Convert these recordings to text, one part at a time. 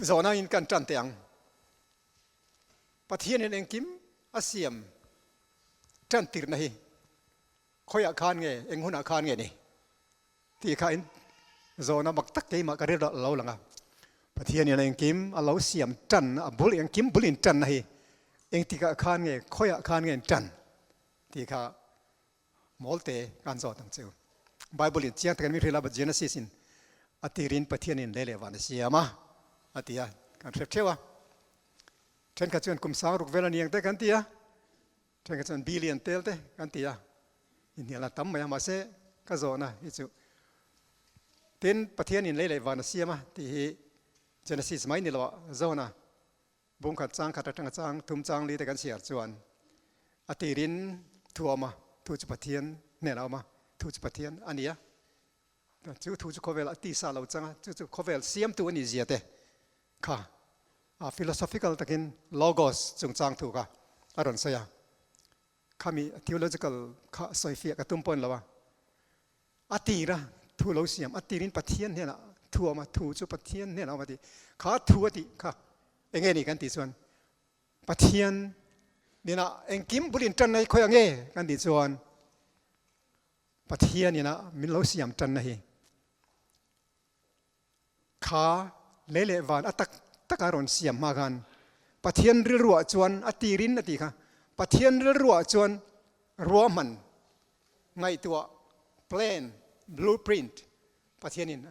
Zawhna in kan tan teh ang. Pathianin engkim a siam tan tirna hi khawiah khan nge, eng hunah khan nge ni tih kha in zawhna mak tak keimah ka rilru a lo lang a. Pathianin engkim a lo siam tan, a bul engkim bul in tanna hi engtikah khan nge, khawiah khan nge in tan tih kha Mawlte kan zawt ang chu. Bible in chiang takin min hrilh a, Genesis in a tirin Pathian in lei leh van a siam a, a ti a, kan hre theuh a. Thenkhat chuan kum sang ruk vel a ni ang te kan ti a, thenkhat chuan billion tel te kan ti a, inhnialna tam mai a, mahse ka zawhna hi chu tin Pathian in lei leh van a siam a tih hi Genesis mai ni loah zawhna Bungkhat chang khat atanga chang thum chang li te kan chhiar chuan a tirin thu a awm a, thu chu Pathian hnenah a awm a, thu chu Pathian a ni a, chu thu chu khawvel a tisa lo chang a, chu chu khawvel siamtu a nih zia te kha a philosophical takin logos chungchang thu kha a rawn sawi a, khami theological kha sawifiah ka tum pawh a ni lo a. A tir a, thu lo siam, a tirin Pathian hnenah thu a awm a, thu chu Pathian hnenah a awm a tih kha thu a tih kha eng nge ni kan tih chuan Pathian hnenah engkim bul in tanna hi khawi ang nge kan tih chuan Pathian ina min lo siam tanna hi Kha lei leh van a tak taka rawn siam hma khan Pathian rilruah chuan a tirin a ti kha. Pathian rilruah chuan ruahman, ngaihtuah, plan, blueprint Pathianin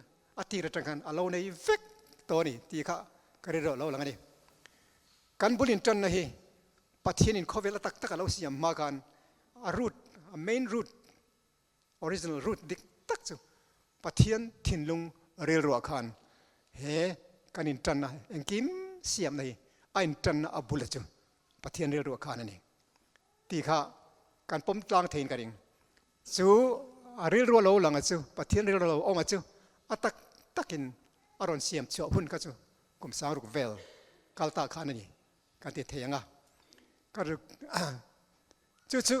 a tir atang khan a lo nei vek tawh a ni tih kha ka rilruah a lo lang a ni. Kan bul intanna hi Pathianin khawvel a tak taka lo siam hma khan a root, a main root, Original root dik tak chu Pathian thinlung rilruah khan he kan intanna engkim siamna hi a intanna a bula chu Pathian rilruah khan a ni tih kha kan pawm tlang theiin ka ring. Chu a rilrua lo langa chu Pathian rilrua lo awma chu a tak takin a rawn siam chhuah hun kha chu kum sangruk vel kal ta khan a ni kan ti thei ang a. Ka Chu chu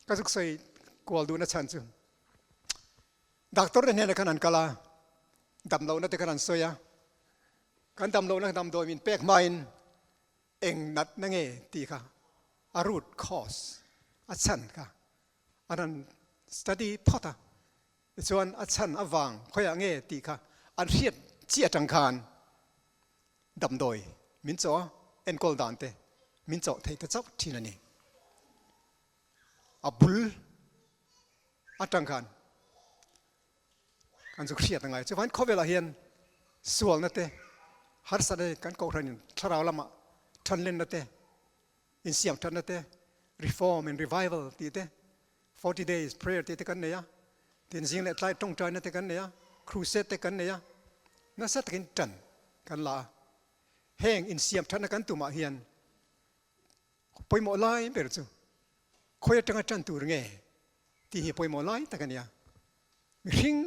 ka zuk sawi kual duhna chhan chu doctor te hnenah khan an kal a, damlohna te khan an sawi a, kan damlohna damdawi min pek hmain eng natna nge tih kha a root cause a chhan kha an han study phawt a, tichuan a chhan avang khawiah nge tih kha an hriat chiah atang khan Damdawi min chawh a, enkawl dan te min chawh theih ta chauh thin a ni. A bul atang khan kan chu hriat a ngai. Chuvain khawvelah hian sualna te, harsatna te kan kohhranin thlarau lamah thanlenna te, insiam thatna te, reform and revival tih te, 40 days prayer tih te kan nei a, tin zing leh tlai tawngtaina te kan nei a, crusade te kan nei a, nasa takin tan kan la a. Heng insiam thatna kan tumah hian pawimawh lai ber chu khawi atanga tan tur nge tih hi pawimawh lai tak a nia. Mihring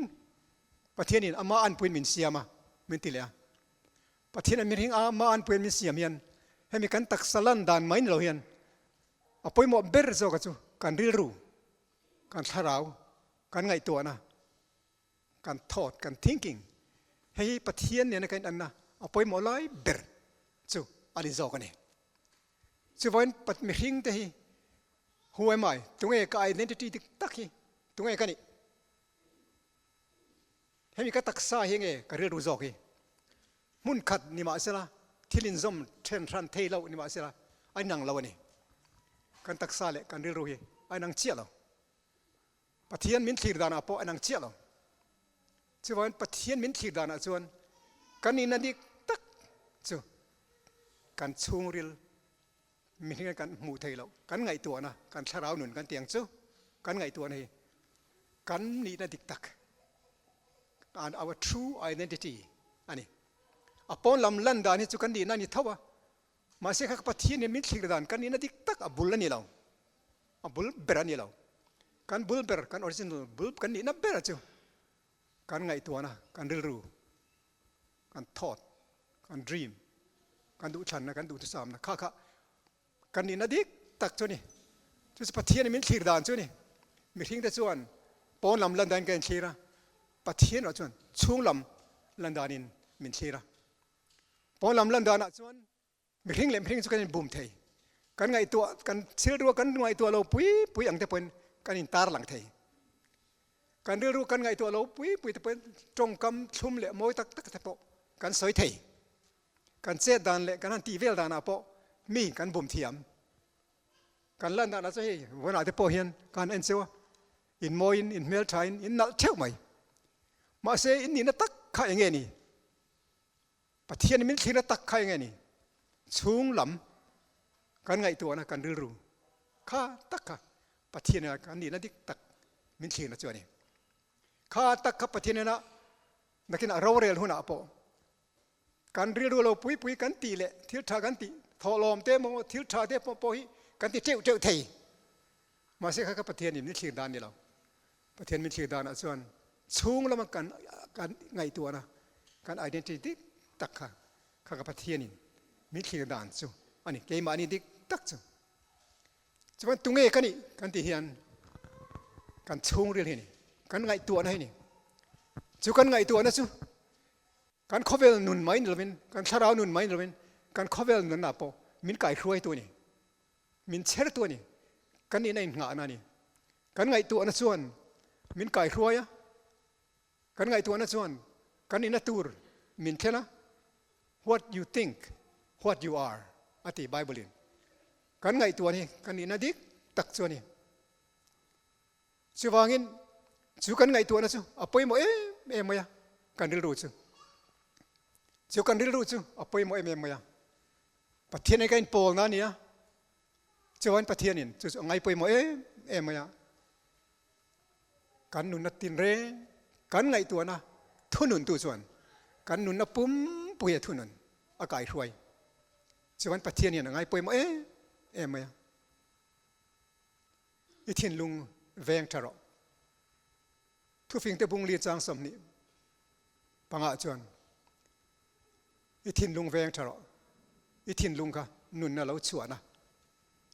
Pathianin ama anpuiin min siam a, min ti leh a. Pathian an mihring a mah an puiin min siam hian hemi kan taksa lan dan mai ni lo hian a pawimawh ber zawk a chu kan rilru, kan thlarau, kan ngaihtuahna, kan thought, kan thinking hei hi Pathian nena kan inanna a pawimawh lai ber chu a ni zawk a ni. Chuvain mihring te hi who am I? Tunge ka identity dik tak hi tunge ka nih? Hemi ka taksa hi nge ka rilru zawk hi? Hmun khat ni mahsela thil inzawm then hran thei loh ni mahsela a inang lo a ni. Kan taksa leh kan rilru hi a inang chiah lo. Pathian min thlir danah pawh a inang chiah lo. Chuvangin Pathian min thlir danah chuan kan nihna dik tak chu kan chhungril mihring kan hmuh thei loh, kan ngaihtuahna, kan thlarau nun kan tih ang chu kan ngaihtuahna hi kan nihna dik tak, and our true identity a ni. A pawn lam lan dan hi chu kan nihna a ni tho a, mahse kha Pathian hian min thlir dan kan nihna dik tak a bul a ni lo, a bul ber a ni lo. Kan bul ber, kan original bul kan nihna ber chu kan ngaihtuahna, kan rilru, kan thought, kan dream, kan duhthlanna, kan duhthusamna kha kha kan nihna dik tak chu a ni. Chu chu Pathianin min thlir dan chu a ni. Mihring te chuan pawn lam lan danin ka inthlir a, Pathian erawh chuan chhung lam lan danin min thlir a. Pawn lam lan danah chuan mihring leh mihring chu kan inbum thei. Kan ngaihtuah, kan thilrua kan ngaihtuah lo pui pui ang te pawhin kan intar lang thei. Kan rilru kan ngaihtuah lo pui pui te pawhin tawngkam thlum leh mawi tak tak te pawh kan sawi thei. Kan chet dan leh kan han tih vel danah pawh mi kan bum thiam. Kan lan danah chuan hei vawnah te pawh hian ka han en cheu a, in mawiin in hmel thain in nalh theuh mai. Mahse in nihna tak kha eng nge ni? Pathian min thlirna tak kha eng nge ni? Chhung lam kan ngaihtuahna kan rilru kha tak kha Pathian ina kan nihna dik tak min thlirna chu a ni. Kha tak kha Pathian ina nakinah rorel hunah pawh Kan rilru lo pui pui kan tih leh thil tha kan tih thawhlawm te emaw thil tha te pawh pawh hi kan ti teuh teuh thei. Mahse kha kha Pathianin min thlir dan ni lo. Pathian min thlir danah chuan chhung lama kan kan ngaihtuahna kan identity dik tak kha kha ka Pathianin min thlir dan chu a ni. Keimahni dik tak chu. Chuan tunge ka nih kan tih hian kan chhungril hi a ni. Kan ngaihtuahna hi a ni. Chu kan ngaihtuahna chu Kan khawvel nun mai ni lovin, kan thlarau nun mai ni lovin, kan khawvel nunah pawh min kaihruaitu a ni, min chhertu a ni, kan nihna innghahna a ni. Kan ngaihtuahna chuan min kaihruai a, kan ngaihtuahna chuan kan nihna tur min thlen a, What you think, what you are a ti Bible-in. Kan ngaihtuahna hi kan nihna dik tak chu a ni. Chuvangin chu kan ngaihtuahna chu a pawimawh em em mai a, kan rilru chu. Chu kan rilru chu a pawimawh em em mai a. Pathian hi ka inpawlna a ni a, chuan Pathianin chu chu a ngai pawimawh em em mai a. Kan nunna tinreng, kan ngaihtuahna thununtu chuan kan nunna pumpui a thunun a kaihruai. Chuan Pathian hian a ngai pawimawh em em mai a. I thinlung veng tha rawh. Thufingte bungli chang 20 pangah chuan i thinlung veng tha rawh. I thinlung kha nunna lo chhuahna,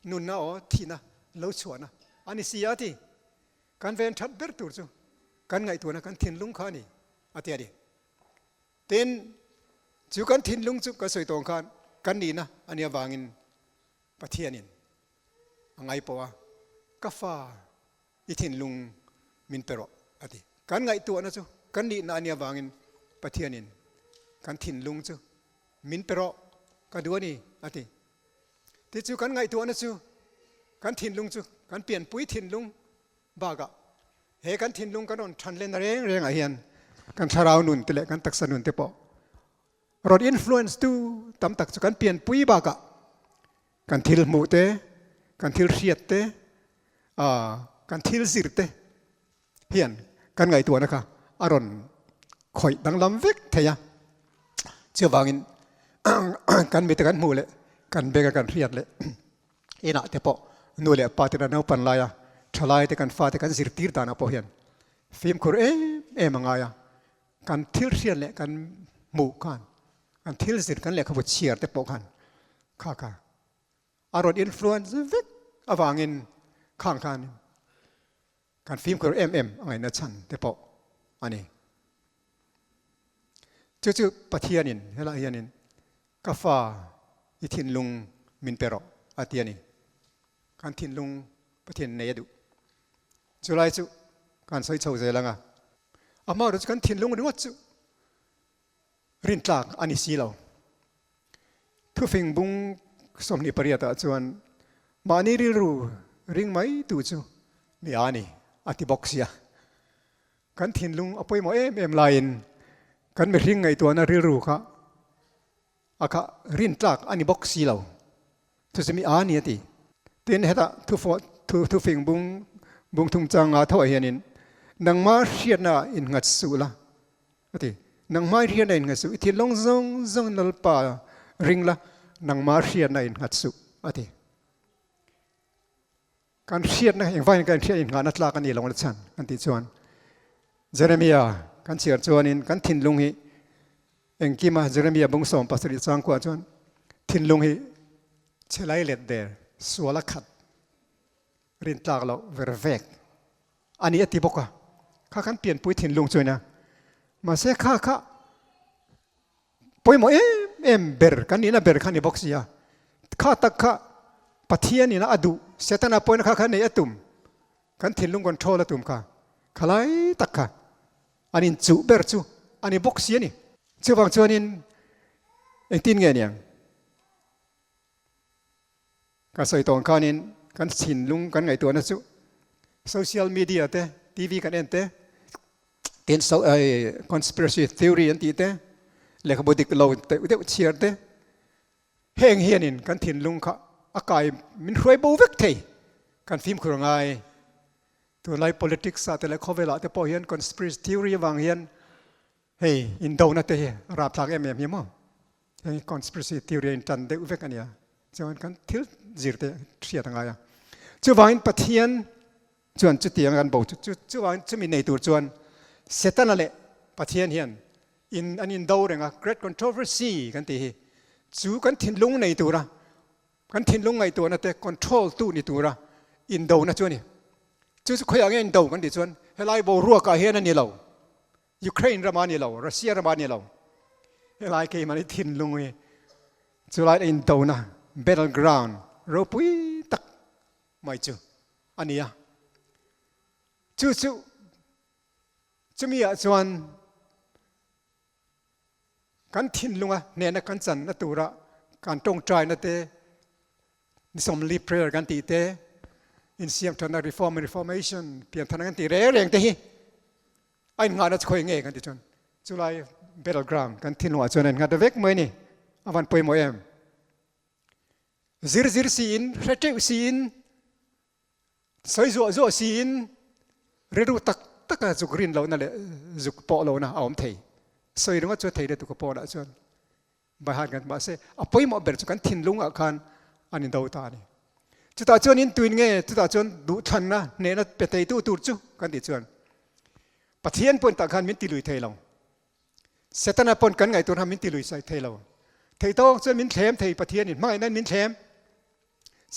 nunna aw thihna lo chhuahna a ni si a ti. Kan ven that ber tur chu kan ngaihtuahna kan thinlung kha a ni a ti a ni. Tin, chu kan thinlung chu kan sawi tawng khan kan nihna a nih avangin Pathianin a ngai pawh a, Ka fa, i thinlung min pe rawh, a ti. Kan ngaihtuahna chu kan nihna a nih avangin Pathianin kan thinlung chu min pe rawh, ka duh a ni, a ti. Tichu kan ngaihtuahna chu kan thinlung chu kan pianpui thinlung bakah he kan thinlung kan rawn than lehna reng rengah hian kan thlarau nun te leh kan taksa nun te pawh Rawn influence tu tam tak chu kan pianpui bakah kan thil hmuh te, kan thil hriat te, kan thil zir te hian kan ngaihtuahna kha a rawn khawih danglam vek thei a. Chuvangin kan mite kan hmuh leh kan beng a kan hriat leh inah te pawh nu leh pa te naupan laia thalai te kan fate kan zirtir danah pawh hian fimkhur em em a ngai a. Kan thil hriat leh kan hmuh khan, kan thil zir kan lehkhabu chhiar te pawh khan kha kha a rawn influence vek avangin khang khan kan fimkhur em em a ngaihna chhan te pawh a ni. Chu chu Pathianin helaiah hianin ka fa i thinlung min pe rawh a ti a ni. Kan thinlung Pathian nei a duh. Chulai chu kan sawi chho zel ang a. Amaherawhchu chu kan thinlung ringawt chu rintlak a ni si lo. Thufing bung 28 ah chuan mahni rilru ring mai tu chu mi a ni a ti bawk sia. Kan thinlung a pawimawh em em laiin kan mihring ngaihtuahna rilru kha a kha rintlak a ni bawk si lo. Chu chu mi a ni a ti. Tin, hetah thu thu thufing bung bung thung changa tho ah hianin nangmah hriatna ah innghat suh la a ti. Nangmah hriatna innghat suh, i thinlung zawng zawng Lalpa ring la, nangmah hriatna innghat suh a ti. Kan hriatna engvangin kan hriat inngahna tlak a ni lo la chhan kan tih chuan Jeremia kan chhiar chuanin kan thinlung hi engkima Jeremia bung 17 changkuah chuan thinlung hi chhelai let der sual a khat rin tlak loh ver vek a ni a ti bawk a kha kan pianpui thinlung chu a nia mahse kha kha. Pawimawh em em ber kan nihna ber kha ni bawk sia. Kha tak kha Pathian ina a duh, Setana pawina kha kha neih a tum, kan thinlung control a tum kha, khalai tak kha an inchuh ber chu a ni bawk si a ni. Chuvang chuanin engtin nge niang? Ka sawi tawng khanin kan thinlung kan ngaihtuahna chu social media te, TV kan en te, tin conspiracy theory an tih te, lehkhabu dik lo deuh deuh chhiar te, heng hianin kan thinlung kha a kai min hruai bo vek thei kan fimkhur ngai. Tunlai politics ah te leh khawvelah te pawh hian conspiracy theory avang hian hei indona te hi a rapthlak em em hi maw. Heng hi conspiracy theory a intan deuh vek a nia. Chuan kan thil zir te hriat a ngai a. Chuvangin Pathian chuan chutiang kan bo chu chuvangin chumi nei tur chuan Setana leh Pathian hian in an indo reng a, great controversy kan tih hi chu kan thinlung nei tura kan thinlung ngaihtuahna te control tu ni tura indona chu a ni. Chu chu khawiah nge indo kan tih chuan helai boruakah hian a ni lo. Ukraine ram a ni lo, Russia ram a ni lo. Helai keimah ni thinlung hi chulai a indona battle ground ropui tak mai chu a ni a. Chu chu chumi ah chuan kan thinlunga hnehna kan channa tura kan tawngtaina te Ni sawmli prayer kan tih te, insiam thatna reform and reformation pian thatna kan tih reng reng te hi a innghahna chu khawi nge kan ti chuan chulai battle ground kan thinlungah chuan a innghat ta vek mai a ni. A van pawimawh em? Zir zir siin, hre teuh siin, sawi zuah zuah siin rilru tak taka zuk rin lohna leh zuk pawh lohna a awm thei. Sawi ringawt chu a thei lutuk a pawnah chuan. Baihan kan mahse a pawimawh ber chu kan thinlungah khan an indo ta a ni. Chutah chuan in tuin nge chutah chuan duhthlanna hnehna pe theitu tur chu kan tih chuan Pathian pawn tah khan min ti lui thei lo. Setana pawn kan ngaihtuah khan min ti lui thei lo. Thei tawk chuan min thlem thei Pathianin hmangaihnain min thlem.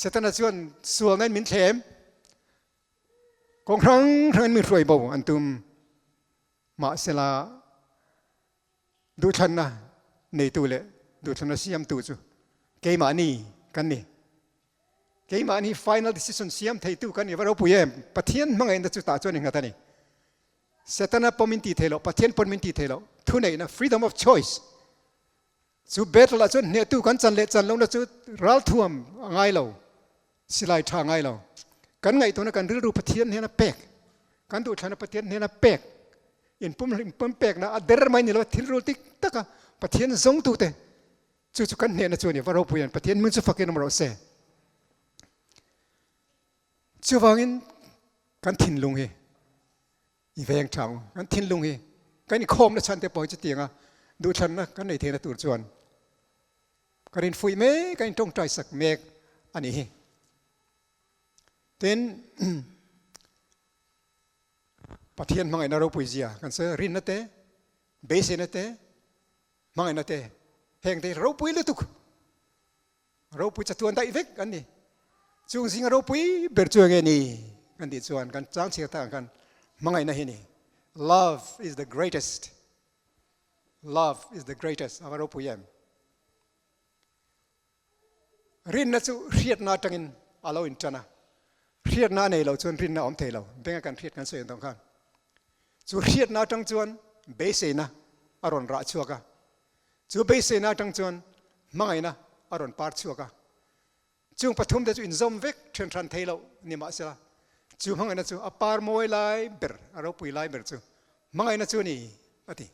Setana chuan sualnain min thlem. Kawng hrang hrangin min hruai bo an tum. Mahsela Duhthlanna neitu leh duhthlanna siamtu chu keimahni kan ni. Keimahni final decision siam theitu kan ni va ropui em? Pathian hmangaihna chu tah chuan inghat a ni. Setana pawm min ti thei loh, Pathian pawn min ti thei loh. Thuneihna, freedom of choice, chu battle ah chuan hnehtu kan chan leh chan lohna chu ralthuam a ngai lo, silai tha ngai lo. Kan ngaihtuahna kan rilru Pathian hnena pek, kan duhthlanna Pathian hnena pek, inpum inpum pekna a der mai ni lo thil rul tik taka Pathian zawngtute chu chu kan hnehna chu a ni. Va ropui an Pathian hming chu fakin awm rawh se. Chuvangin kan thinlung hi i veng tha ang. Kan thinlung hi kan inkhawmna chhan te pawh hi chutianga duhthlanna kan nei theihna tur chuan Kan infuih mek, kan intawngtai sak mek a nih hi. Tin, Pathian hmangaihna ropui zia kan sawi a, rinna te, beiseina te, hmangaihna te, heng te hi ropui lutuk, ropui chatuan daih vek an ni. Chung zinga ropui ber chu enge ni kan tih chuan kan chang chhiar tak ang khan hmangaihna hi a ni. Love is the greatest. Love is the greatest a va ropui em? Rinna chu hriatna atangin a lo intan a, hriatna a nei loh chuan rinna a awm thei lo, benga kan hriat kan sawi ang tawng khan. Chu hriatna atang chuan beiseina a rawn rah chhuak a, chu beiseina atang chuan hmangaihna a rawn par chhuak a. Chung pathumte chu inzawm vek then hran thei loh ni mahsela chu hmangaihna chu a par mawi lai ber, a ropui lai ber chu hmangaihna chu a ni a ti.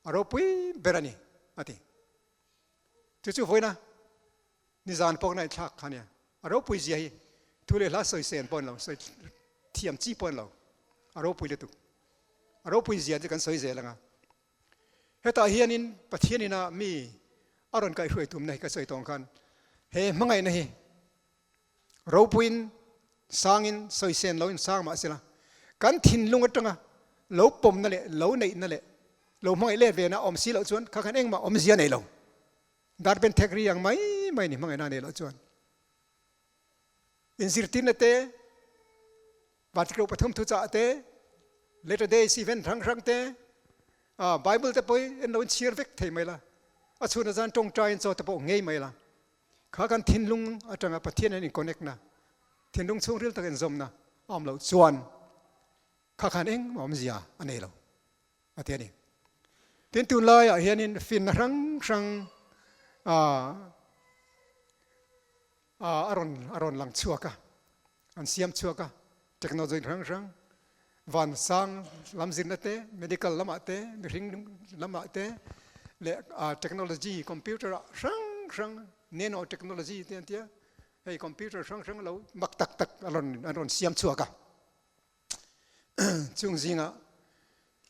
A ropui ber a ni a ti. Chu chu vawiina nizan pawh na inthlak kha nia. A ropui zia hi thu leh hla sawi sen pawh a ni lo, sawi thiam chi pawh a ni lo. A ropui lutuk. A ropui zia chu kan sawi zel ang a. Hetah hianin Pathian ina mi a rawn kaihhruai tumna hi ka sawi tawng khan he hmangaihna hi ropuiin sangin sawisen loin sang mah sela kan thinlung atanga lo pawmna leh lo neihna leh lo hmangaih let vena awm si loh chuan kha khan engmah awmzia nei lo. Darben thek ri ang mai mai ni hmangaihna nei loh chuan. Inzirtirna te, Vantirhkoh pathum thuchah te, Latter Days event hrang hrang te, Bible te pawh hi en lo in chhiar vek thei mai la. A chhun azan tawngtaiin chaw te pawh ngei mai la. Kha kan thinlung atanga Pathian hian in connect na, thinlung chhungril tak inzawmna a awm loh chuan kha khan engmah awmzia a nei lo a ti a ni. Tin tunlaiah hianin finna hrang hrang a rawn a rawn lang chhuak a, an siam chhuak a, technology hrang hrang van sang lam zirna te, medical lamah te, mihring lamah te leh technology computer ah hrang hrang nano technology te an tia, hei computer hrang hrang lo mak tak tak a rawn an rawn siam chhuak a. Chung zingah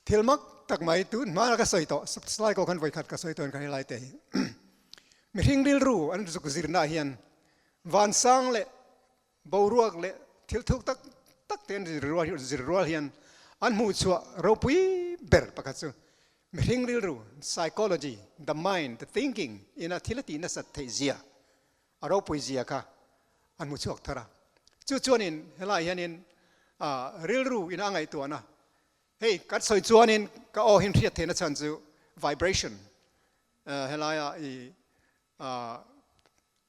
thil mak tak mai tun hmana ka sawi tawh slide pawh khan vawikhat ka sawi tawh in ka helai te hi mihring rilru an zuk zirna ah hian vansang leh boruak leh thil thuk tak tak te an zir rual hian an hmuh chhuah ropui ber pakhat chu mihring rilru psychology the mind the thinking ina thil a tih nasat theih zia a ropui zia kha an hmu chhuak thar a. Chu chuanin helaiah hianin rilru ina a ngaihtuahna, hei kan sawi chuanin ka aw hin hriat theihna chhan chu vibration helaia i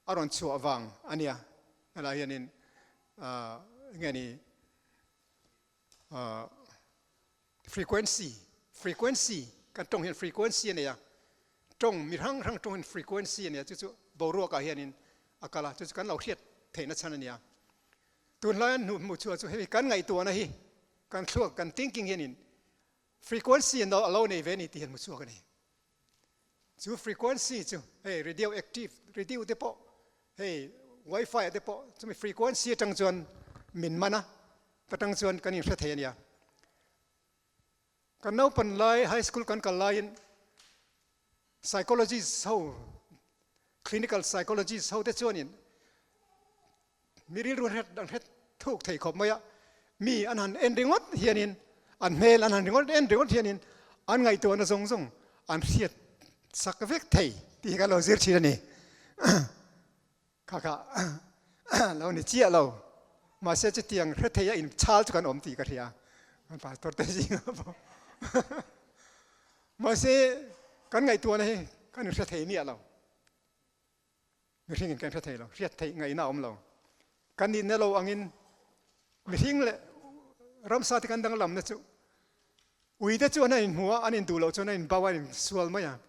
a rawn chhuah vang a nia. Helaiah hianin enge ni Frequency, Frequency, kan tawng hian frequency a nei a, tawng mi hrang hrang tawng hian frequency a nei a, chu chu boruakah hianin a kal a, chu chu kan lo hriat theihna chhan a ni a. Tunlai an hnuh hmuh chhuah chu hemi kan ngaihtuahna hi kan thluak kan thinking hianin frequency a lo nei ve a ni tih hian hmu chhuak a ni. Chu frequency chu hei radio active radio te pawh hei wifi ah te pawh chumi frequency atang chuan min man a ta tang chuan kan inhre thei a nia. Kan naupan lai high school kan kal laiin psychologist ho clinical psychologist ho te chuanin Mi rilru hret an hret thuk thei khawp mai a, mi an han en ringawt hianin, an hmel an han ringawt en ringawt hianin an ngaihtuahna zawng zawng an hriat sak vek thei tih hi kan lo zir thin a ni. Kha kha lo ni chiah lo, mahse chutiang hre thei a inchhal chu kan awm tih ka hria, kan pastor te zingah pawh. Mahse kan ngaihtuahna hi kan inhre thei miah lo. Mihring in kan hre thei lo, hriat theih ngaihna a awm lo. Kan nihna lo angin mihring leh ramsa te kan danglamna chu ui te chu an inhmu a, an induh loh chuan an inbau a, an insual mai a,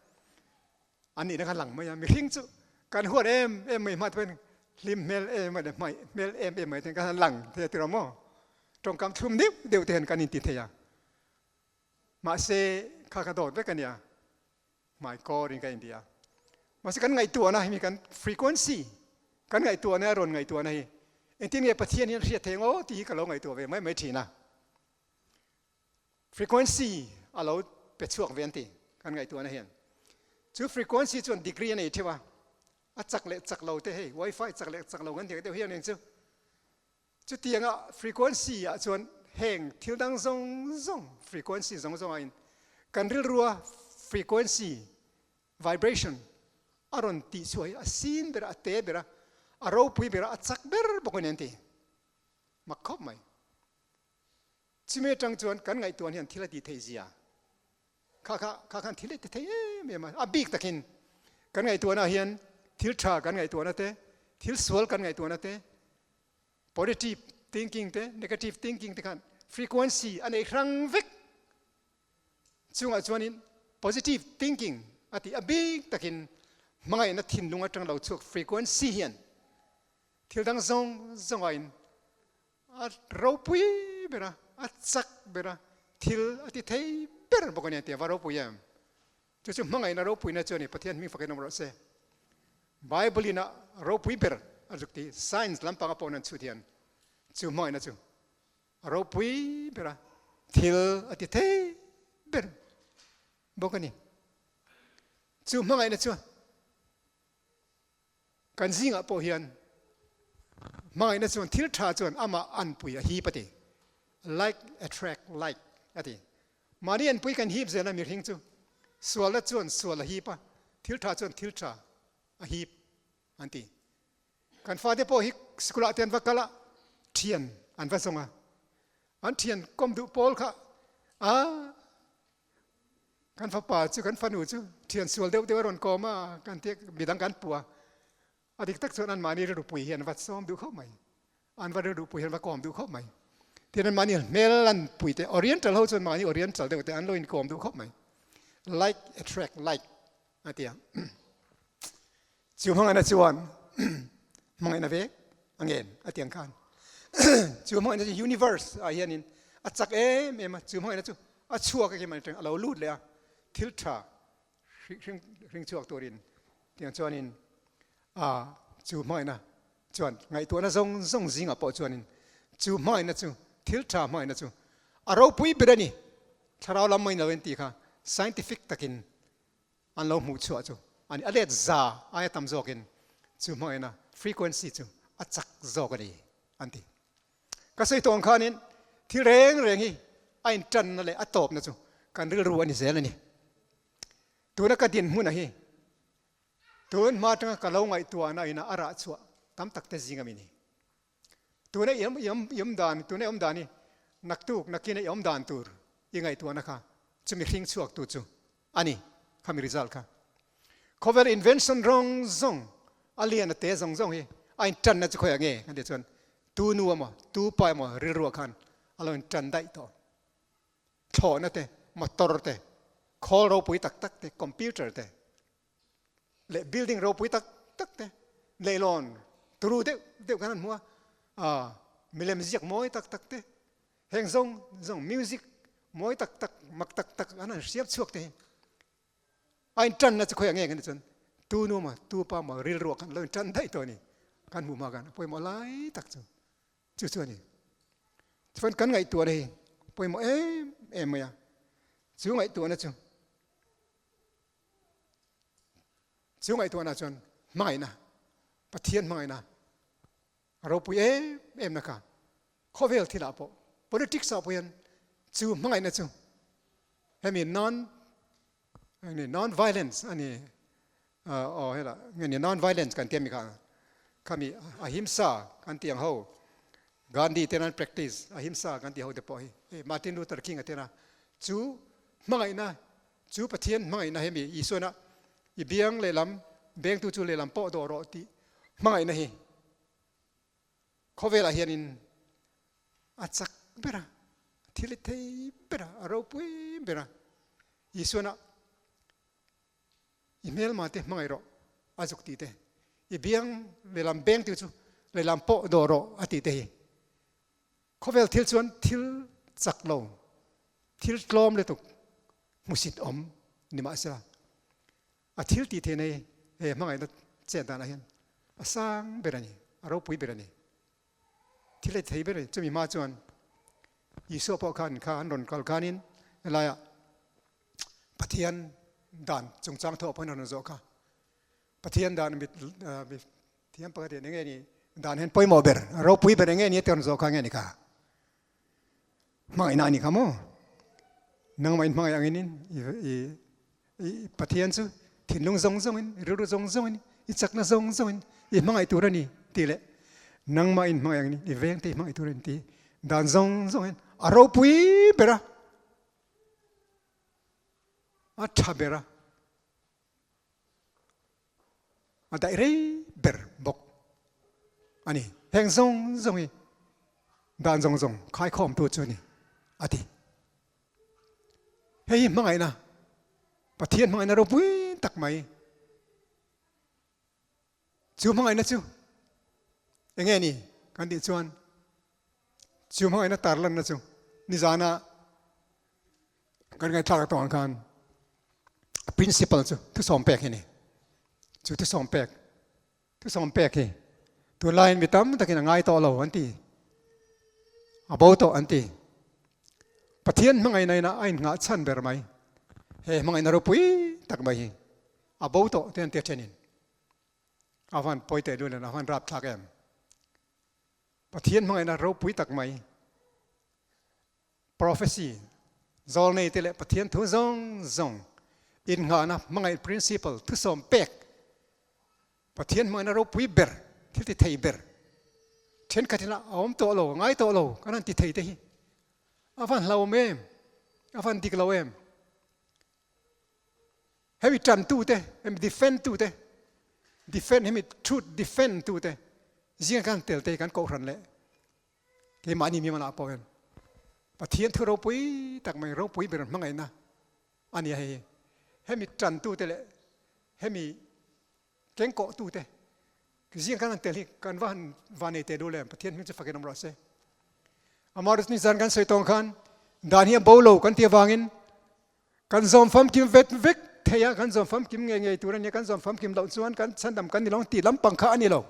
an nihna kha lang mai a. Mihring chu kan huat em em mai hma te pawhin hlim hmel em em leh hmaih hmel em em mai te khan an lang thei a tirawm maw? Tawngkam thlum deuh deuh te hian kan inti thei a. Mahse kha kha dawt vek a nia. Hmai kawr in ka inti a. Mahse kan ngaihtuahna hi mi kan frequency kan ngaihtuahna a rawn ngaihtuahna hi engtin nge Pathian hian hriat thei ang aw tih hi ka lo ngaihtuah ve mai mai thin a. Frequency a lo pe chhuak ve an ti kan ngaihtuahna hian. Chu frequency chuan degree a nei theuh a, a chak leh chak lo te hei wifi chak leh chak lo kan tih ang deuh hian eng chu Chutianga frequency ah chuan heng thil dang zawng zawng frequency zawng zawng aiin kan rilrua frequency vibration a rawn tih chhuah hi a sin ber a, a te ber a, a ropui ber a, a chak ber bawk a ni an ti. Mak khawp mai. Chumi atang chuan kan ngaihtuah hian thil a tih theih zia kha kha kha khan thil a ti thei em em a, a bik takin kan ngaihtuahna hian thil tha kan ngaihtuahna te, thil sual kan ngaihtuahna te, positive thinking te, negative thinking te khan frequency a nei hrang vek. Chungah chuanin positive thinking a tih a bik takin hmangaihna thinlung atang lo chhuak frequency hian thil dang zawng zawng aiin A ropui ber a, a chak ber a, thil a ti thei ber bawk a ni a ti a, va ropui em? Chu chu hmangaihna ropuina chu a ni, Pathian hming fakin awm rawh se. Bible in a ropui ber a zuk ti, science lampanga pawh an chhut hian chu hmangaihna chu a ropui ber a, thil a ti thei ber bawk a ni. Chu hmangaihna chuan Kan zingah pawh hian hmangaihna chuan thil tha chuan amah anpui a hip a ti. Like attract like a ti. Mahni anpui kan hip zel a mihring chu sualna chuan sual a hip a, thil tha chuan thil tha a hip an ti. Kan fate pawh hi school ah te an va kal a, thian an va zawng a, an thian kawm duh pawl kha a. Kan fapa chu kan fanu chu thian sual deuh deuh a rawn kawm a, kan tia midang kan puh a, a dik tak chuan anmahni rilru pui hi an va sawm duh khawp mai, an va rilru pui hi an va kawm duh khawp mai. Tin anmahni hmel an pui te, Oriental ho chuan mahni Oriental deuh te an lo inkawm duh khawp mai. Like attract like a ti a. Chu hmangaihna chuan hmangaihna vek a ngen a ti ang khan. Chu hmangaihna chu universe ah hianin a chak em em a, chu hmangaihna chu a chhuak a kim atang a lo lut leh a, thil tha hring hring chhuak turin tiang chuanin a chu hmangaihna chuan ngaihtuahna zawng zawng zingah pawh chuanin chu hmangaihna chu thil tha hmangaihna chu a ropui ber a ni. Thlarau lam mai ni loin tih kha scientific takin an lo hmuh chhuah chu a ni. A let za aia tam zawkin chu hmangaihna frequency chu a chak zawk a ni an ti. Ka sawi tawh ang khanin thil reng reng hi a intanna leh a tawpna chu kan rilru a ni zel a ni. Tuna ka dinhmuna hi tun hma atanga ka lo ngaihtuahna ina a rah chhuah tam tak te zing a mi ni. Tuna i awm dan, tuna i awm dan hi naktuk nakin i awm dan tur i ngaihtuahna kha chumi hring chhuak tu chu a ni, khami result kha. Khawvel invention rawng zawng a lian a te zawng zawng hi a intanna chu khawiah nge kan tih chuan tu nu emaw tu pa emaw rilruah khan a lo intan daih tawh. Thlawhna te, motor te, khawl ropui tak tak te, computer te leh building ropui tak tak te leilawn turu deuh deuh kan han hmu a, ah milem ziak mawi tak tak te heng zawng zawng music mawi tak tak mak tak tak an han hriam chhuak te hi a intanna chu khawiah nge kan tih chuan tu nu maw tu pa maw rilruah khan lo intan daih tawh a ni kan hmuh hma khan a pawimawh lai tak chu chu chu a ni. Chuan kan ngaihtuahna hi pawimawh em em mai a, chu ngaihtuahna chu Chu ngaihtuahna chuan hmangaihna, Pathian hmangaihna a ropui em em na kha khawvel thilah pawh politics ah pawh hian chu hmangaihna chu hemi non non violence a ni aw hela nge ni non violence kan tia mi kha khami ahimsa kan tih ang ho Gandhi ten an practice ahimsa kan tih ho te pawh hi Martin Luther King a tena chu hmangaihna Chu Pathian hmangaihna hemi Isuana i biang lehlam bengtu chu lehlam pawh dawh rawh tih hmangaihna hi khawvelah hianin a chak ber a, a thil i thei ber a, a ropui ber a. Isuana i hmelma te hmangaih rawh a zuk tih te, i biang lehlam bengtu chu lehlam pawh dawh rawh a tih te hi Khawvel thil chuan thil chak lo, thil tlawm lutuk hmusit awm ni mahsela a thil tih theihna hi he hmangaihna chet danah hian a sang ber a ni, a ropui ber a ni. Thil ei thei ber a ni. Chumi hma chuan Isua pawh khan kha an rawn kal khanin helaiah Pathian dan chungchang thawh pawhin a rawn zawh kha. Pathian dan mit Thiam pakhat hian enge ni dan hian pawimawh ber, ropui ber enge ni a ti rawn zawh kha nge ni kha? Hmangaihna a ni kha maw? Nangmah in hmangaih angin in i i Pathian chu thinlung zawng zawngin, rilru zawng zawngin, i chakna zawng zawngin i hmangaih tur a ni tih leh nangmah in hmangaih angin i vengte i hmangaih tur a ni tih dan zawng zawngin a ropui ber a, a tha ber a. A daih rei ber bawk a ni. Heng zawng zawng hi dan zawng zawng khaikhawmtu chu a ni a ti. Hei hi hmangaihna, Pathian hmangaihna ropui tak mai. Chu hmangaihna chu eng nge ni kan tih chuan chu hmangaihna tarlanna chu nizana Kan ngaihthlak a tawng khan a principle chu thusawm pek hi ni. Chu thusawm pek, thusawm pek hi tunlaiin mi tam takin a ngai tawh lo an ti. A bo tawh an ti. Pathian hmangaihna ina a innghah chhan ber mai. He hmangaihna ropui tak mai hi a bo tawh te an tia thenin. A van pawi teh lul in a van rapthlak em. Pathian hmangaihna ropui tak mai. Prophecy, Zawlnei te leh Pathian thu zawng zawng innghahna hmangaih principle thusawm pek, Pathian hmangaihna ropui ber, thil ti thei ber, thenkhat in a awm tawh lo, a ngai tawh lo kan han ti thei te hi a van hlauhawm em, a van dik lo em? Hemi tantute, hemi defend tute, defend hemi truth defend tute zinga kan tel te kan kohhran leh keimahni mi manah pawh hian Pathian thu ropui tak mai ropui ber hmangaihna a nia hei hi. Hemi tantute leh hemi kengkawhtute zinga kan han tel hi kan va han vanei teh duh lem Pathian hming chu fakin awm rawh se. Amaherawhchu nizan kan sawi tawng khan dan hi a bo lo kan ti avangin Kan zawm famkim vet vek thei a, kan zawm famkim ngei ngei tur a nia, kan zawm famkim loh chuan kan chhandam kan ni lo ang tih lampang kha a ni lo.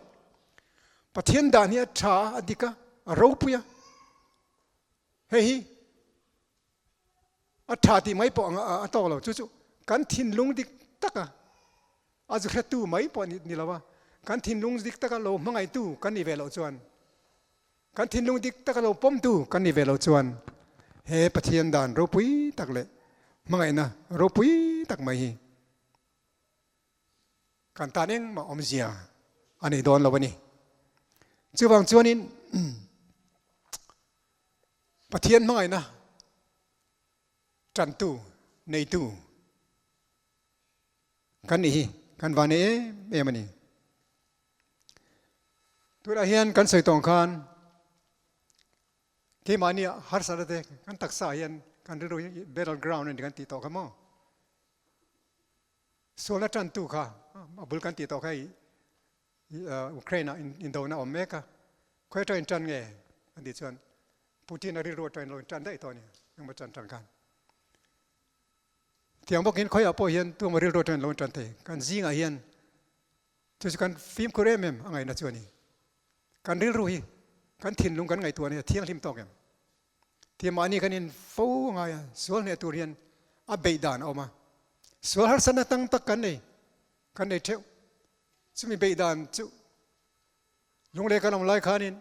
Pathian dan hi a tha a, a dik a, a ropui a. Hei hi a tha tih mai pawh a tawk lo, chu chu kan thinlung dik taka a zu hretu mai pawh ni lo a, kan thinlung dik taka lo hmangaihtu kan nih ve loh chuan Kan thinlung dik taka lo pawmtu kan nih ve loh chuan he Pathian dan ropui tak leh hmangaihna ropui tak mai hi kan tan engmah awmzia a nei dawn lo a ni. Chuvang chuanin Pathian hmangaihna tantu, neitu kan nih hi kan va nei em em a ni. Tunah hian kan sawi tawng khan keimahni harsatna te kan taksa ah hian kan rilru hi battle ground a ni kan tih tawh kha maw? Sualna tantu kha a bul kan tih tawh kha i Ukraine ah indona a awm mek a, khawi atangin tan nge kan tih chuan Putin a rilru atangin lo intan daih tawh a ni engmaw chan tang khan. Tiang bawkin khawiah pawh hian tuemaw rilru atangin lo intan thei kan zingah hian Chu chu kan fimkhur em em a ngaihna chu a ni. Kan rilru hi kan thinlung kan ngaihtuah nia thianghlim tawk em? Ti mahni kan in fo a ngai a, sual hneh tur hian a beih dan a awm a. Sual harsatna tang tak kan nei, kan nei theuh. Chumi beih dan chu lunglei kan awm lai khanin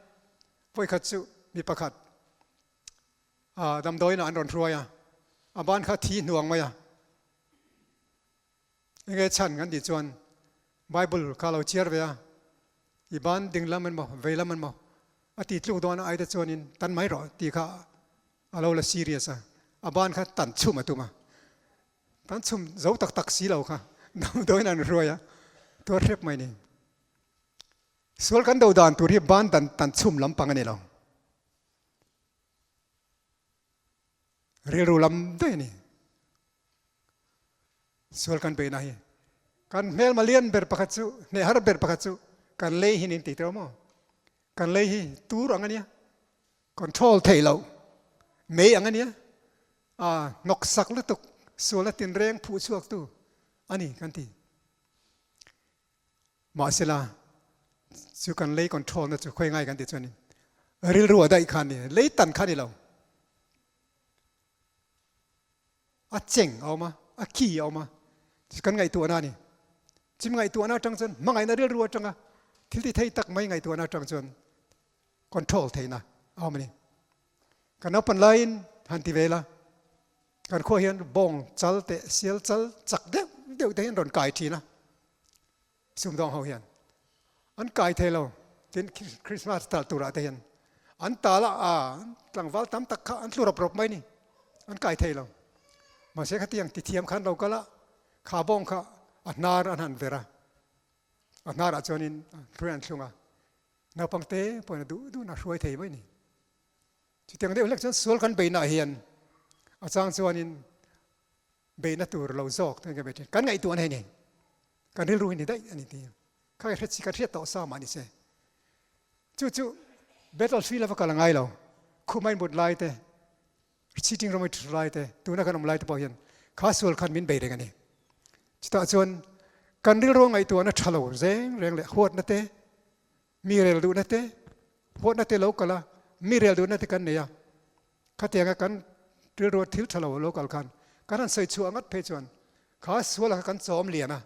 vawikhat chu mi pakhat damdawiinah an rawn hruai a, a ban kha thi hnuang mai a. Enge chhan kan tih chuan Bible kha lo chhiar ve a, i ban ding lam an maw vei lam an maw a ti tluk dawn a aite chuanin tan mai rawh tih kha a lo la serious a, a ban kha tan chhum a tum a, tan chhum zo tak tak si lo kha damdawiin an hruai a, tuar hrep mai ni. Sual kan do dan tur hi ban dan tan chhum lampang a ni lo. Rilru lam daih a ni. Sual kan peihna hi kan hmelma lian ber pakhat chu, hneh har ber pakhat chu kan lei hi nin tih tawh maw? Kan lei hi tur ang a nia, control theih loh mei ang a nia, a hnawk sak lutuk sualna tinreng phuh chhuak tu a ni kan ti. Mahsela chu kan lei control na chu khawi ngai kan tih chuan rilru a daih kha a ni, lei tan kha a ni lo. A cheng a awm a, a ki a awm a, chu kan ngaihtuahna a ni. Chim ngaihtuahna atang chuan hmangaihna rilru atanga thil ti thei tak mai ngaihtuahna atang chuan control theihna a awm a ni. Kan naupan laiin han ti ve la, kan khua hian bawng chal teh sial chal chak deuh deuh te hi an rawn kai thin a, sumdawng ho hian an kai thei lo tin Christmas tal turah te hian an tal a a tlangval tam tak kha an tlu rawp rawp mai ni an kai thei lo mahse khatiang ti thiam khan lo kal a kha bawng kha a hnar an han ver a a hnarah chuanin hruai an thlung a naupang te pawhin a duh duhna hruai thei mai ni chutiang deuh hlek chuan sual kan beihnaah hian a chang chuanin Beihna tur lo zawk te kan bei thin. Kan ngaihtuahna hi ni. Kan rilru hi ni daih a ni ti. Kha ka hre kan hriat tawh sa mah ni se. Chu chu battlefield a va kal a ngai lo. Khum a inmut lai te, sitting room a thut lai te, tuna kan awm lai te pawh hian kha sual khan min bei reng a ni. Chutah chuan kan rilru a ngaihtuahna tha lo reng reng leh huatna te, mi rel duhna te, huatna te lo kal a, mi rel duhna te kan nei a. Khatianga kan rilru thil tha lo lo kal khan kan han sawi chhuah ngat phei chuan kha suala kha kan chawm lian a,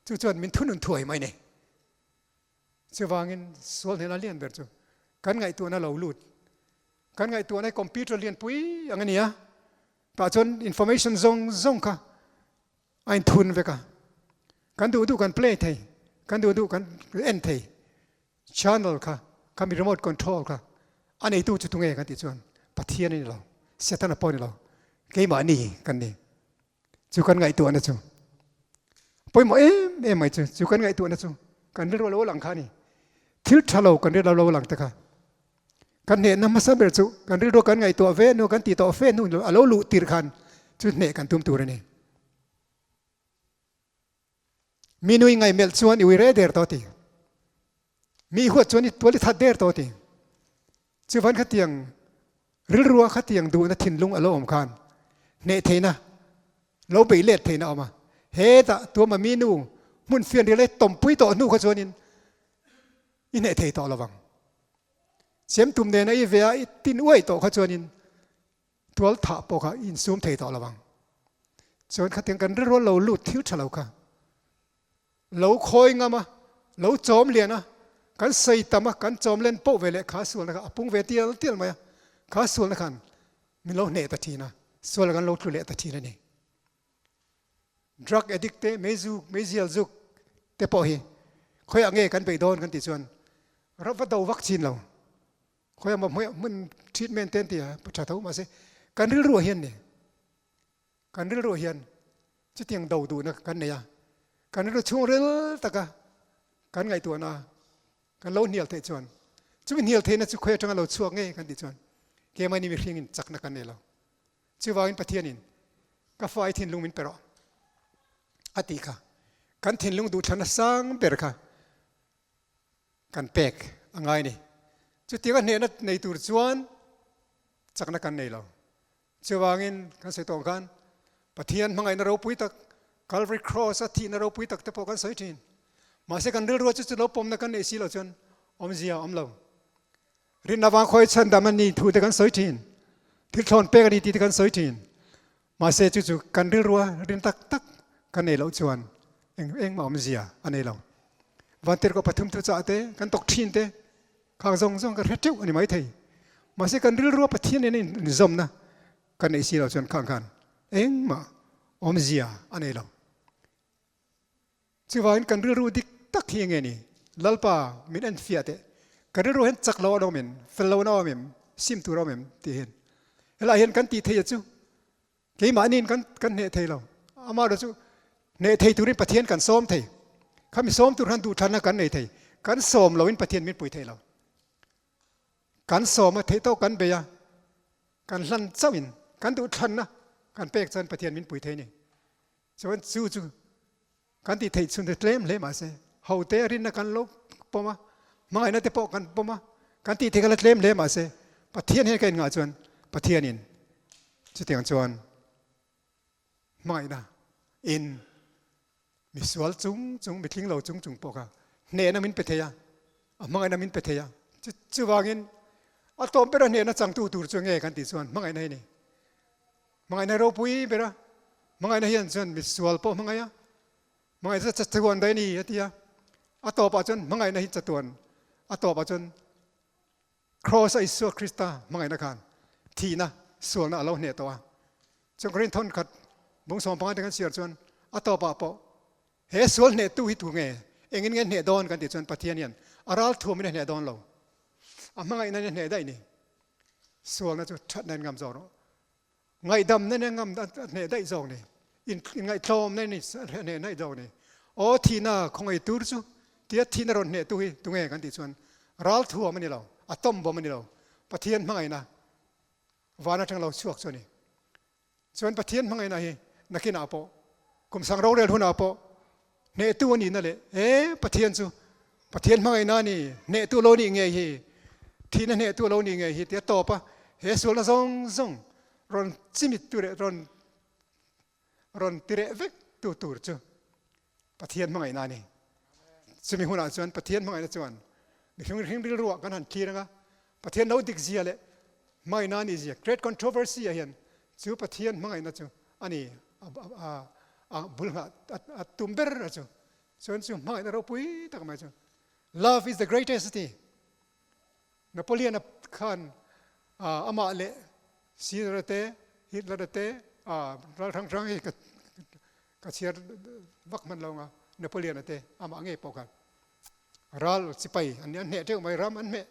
chu chuan min thunun thuai mai ni. Chuvangin sual hnena lian ber chu kan ngaihtuahna lo lut, kan ngaihtuahna hi computer lian pui ang a ni a, tah chuan information zawng zawng kha a inthun vek a, kan duh duh kan play thei, kan duh duh kan en thei. Channel kha, khami remote control kha a neitu chu tunge kan tih chuan Pathian a ni lo, Setana pawh a ni lo, keimahni kan ni. Chu kan ngaihtuahna chu. Pawimawh em em mai chu, chu kan ngaihtuahna chu kan rilru a lo lang kha a ni. Thil tha lo kan rilru a lo lang te kha. Kan hnehna hmasa ber chu kan rilru kan ngaihtuah ve hnu, kan tih tawh fe hnu a lo luh tirh khan chu hneh kan tum tur a ni. Mi nui ngaihmelh chuan i ui reh der tawh ti. Mi huat chuan i tual i that der tawh ti. Chuvan khatiang rilrua khatiang duhna thinlung a lo awm khan hneh theihna, lo beih let theihna a awm a. Hetah tuama mi nu hmun fianrial e tawmpui tawh hnu kha chuanin i hneh thei tawh lovang. Chem tum nena i ve a i tin uaih tawh kha chuanin Tual thah pawh kha i insum thei tawh lo ang. Chuan khatiang kan rilrual lo lut thil tha lo kha lo khawi ngam a, lo chawm lian a, kan sawi tam a, kan chawm len poh ve leh kha sualna kha a pung ve tial tial mai a, kha sualna khan min lo hneh ta thin a, sual kan lo tlu leh ta thin a ni. Drug addict te, meizu, meizial zuk te pawh hi khawiah nge kan beih dawn kan tih chuan va do vak chin lo. Khawi emaw hmuh hmun treatment te an ti a, tha tho mahse kan rilruah hian ni, kan rilruah hian chutiang do duhna kan nei a, kan rilru chhungril taka kan ngaihtuahna kan lo hnial theih chuan chumi hnial theihna chu khawi atanga lo chhuak nge kan tih chuan keimahni mihringin chakna kan nei lo. Chuvangin Pathianin ka fa i thinlung min pe rawh a tih kha kan thinlung duhthlanna sang ber kha Kan pek a ngai ni. Chutiang a hnehna nei tur chuan chakna kan nei lo. Chuvangin kan sawi tawh ang khan Pathian hmangaihna ropui tak, Calvary Cross a thihna ropui tak te pawh kan sawi thin. Mahse kan rilrua chu chu lo pawmna kan neih si loh chuan awmzia a awm lo. Rinna vang khawi chhandam a ni thu te kan sawi thin. Thil thlawn pek a ni tih te kan sawi thin. Mahse chu chu kan rilrua rin tak tak kan nei loh chuan eng engmah awmzia a nei lo. Vantirhkoh pathum thuchah te, kan tawk thin te khang zawng zawng kan hre teuh a ni maithei. Mahse kan rilrua Pathian nena inzawmna kan neih si loh chuan khang khan engmah awmzia a nei lo. Chuvangin kan rilru dik tak hi enge ni? Lalpa min en fiah teh. Kan rilru hian chak lo an awm em? Fel lo an awm em? Sim tur a awm em? Tih hian helai hian kan tih theih a chu keimahniin kan kan hneh thei lo. Amaherawhchu chu hneh thei turin Pathian kan sawm thei. Khami sawm tur khan duhthlanna kan nei thei. Kan sawm loin Pathian min pui thei lo. Kan sawm a, theihtawk kan bei a, kan hlan chauhin kan duhthlanna kan pek chuan Pathian min pui thei a ni. Chuan chu chu kan tih theih chhun te tlem hle mahse hote rinna kan lo pawm a, hmangaihna te pawh kan pawm a, kan tih theih kha la tlem hle mahse Pathian hian ka inngah chuan Pathianin chutiang chuan hmangaihna in misual chung chung mitling lo chung chung pawh kha hnehna min pe thei a, a hmangaihna min pe thei a. Chuvangin a tawm bera hnehna changtu tur chu nge kan tih chuan hmangaihna hi a ni. Hmangaihna ropui ber a, hmangaihna hian chuan misual pawh hmangaih a, hmangaihna chu chatuan daih a ni a ti a, a tawpah chuan hmangaihna hi chatuan, a tawpah chuan Kraws a Isua Krista hmangaihna khan thihna, sualna a lo hneh tawh a. Chuan Korinth thawn khat bung 15 te kan chhiar chuan a tawpah pawh he sual hnehtu hi tu nge, engin nge hneh dawn kan tih chuan Pathian hian a ral thuamin a hneh dawn lo, a hmangaihna in a hneh daih ni. Sualna chu thatna in ngam zawk rawh. Ngaihdamna nen ngam a hneh daih zawk ni. Inngaihtlawmna nen a hneh daih zawk ni. Aw thihna khawngaih tur chu tia thihna rawn hnehtu hi tunge kan tih chuan ral thuam a ni lo, a tawm bawm a ni lo, Pathian hmangaihna van atang lo chhuak chu a ni. Chuan Pathian hmangaihna hi nakinah pawh kum sang rorel hunah pawh hnehtu a nihna leh e Pathian chu Pathian hmangaihna a ni, hnehtu lo nih ngei hi, thihna hnehtu lo nih ngei hi tia tawp a, he sualna zawng zawng rawn chimit tu leh rawn rawn tireh vek tu tur chu Pathian hmangaihna a ni. Chumi hunah chuan Pathian hmangaihna chuan mihring hring rilruah kan han thlir anga Pathian lo dik zia leh hmangaihna a nih zia Great Controversy ah hian chu Pathian hmangaihna chu a ni a bul nghah a tum ber a chu. Chuan chu hmangaihna ropui tak mai chu Love is the greatest a ti. Napoleon a khan amah leh Caesar a te Hitler a te ral hrang hrang hi ka chhiar vak hman lo anga Napoleon a te amah ngei pawh khan ral sipai an hneh teuh mai ram an hmeh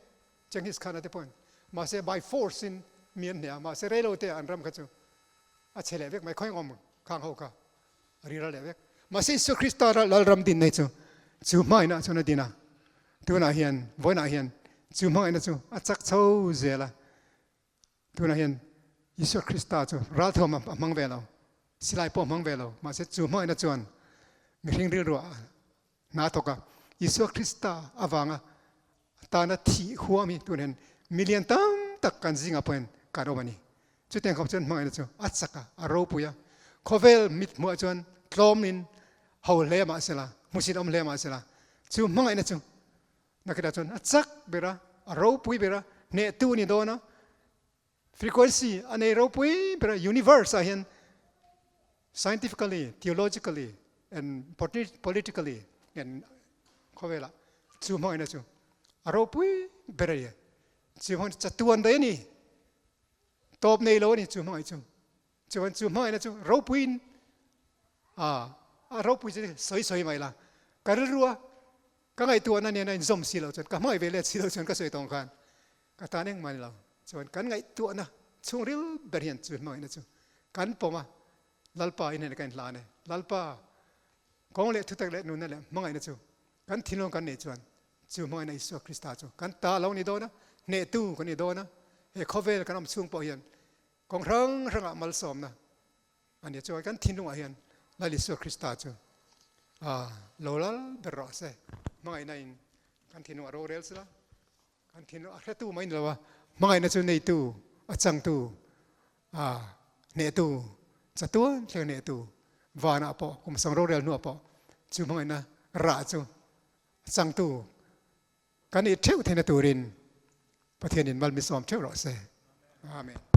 Genghis Khan a te pawhin mahse by force in mi an hneh a mahse reilo te an ram kha chu a chhe leh vek mai khawi ngawm khang ho kha a riral leh vek. Mahse Isua Krista Lalram din nei chu chu hmangaihna chuan a din a. Tunah hian, vawiinah hian chu hmangaihna chu a chak chho zel a. Tunah hian Isua Krista chu ralthuam a hmang ve lo, silai pawh a hmang ve lo. Mahse chu hmangaihna chuan mihring rilruah hna thawk a. Isua Krista avanga tana thih huam hi tunah hian million tam tak kan zingah pawhin kan awm a ni. Chutiang khawp chuan hmangaihna chu a chak a, a ropui a. Khawvel mit hmuhah chuan tlawmin ho hle mah sela, hmusit awm hle mah sela, chu hmangaihna chu nakitah chuan a chak ber a, a ropui ber a, hnehtu a ni dawn a. Frequency a nei ropui ber a, universe ah hian scientifically, theologically and politically and khawvelah chu hmangaihna chu a ropui ber a ni. Chu hmangaihna chatuan daih a ni. Tawp nei lo a ni chu hmangaih chu. Chuan chu hmangaihna chu ropuiin a a ropui chu sawi sawi mai la. Ka rilru a ka ngaihtuahna nen a inzawm si lo chuan ka hmangaih ve let si lo chuan ka sawi tawng khan ka tan engmah ni lo. Chuan kan ngaihtuahna chhungril ber hian chu hmangaihna chu kan pawm a, Lalpa in hnen ka inhlan e. Lalpa kawng leh thutak leh nunna leh hmangaihna chu kan thinlung kan neih chuan chu hmangaihna Isua Krista chu kan ta lo ni dawn a, hnehtu kan ni dawn a, he khawvel kan awm chhung pawh hian kawng hrang hrangah malsawmna a ni. Chuan kan thinlungah hian Lal Isua Krista chu lo lal ber rawh se. Hmangaihna in kan thinlung a rorel sila, kan thinlung a hretu mai ni lo a, hmangaihna chu neitu, a changtu, hnehtu, chatuan thleng hnehtu, vanah pawh kum sang rorel hnuah pawh chu hmangaihna rah chu changtu kan ih theuh theihna turin Pathianin mal mi sawm theuh rawh se. Amen.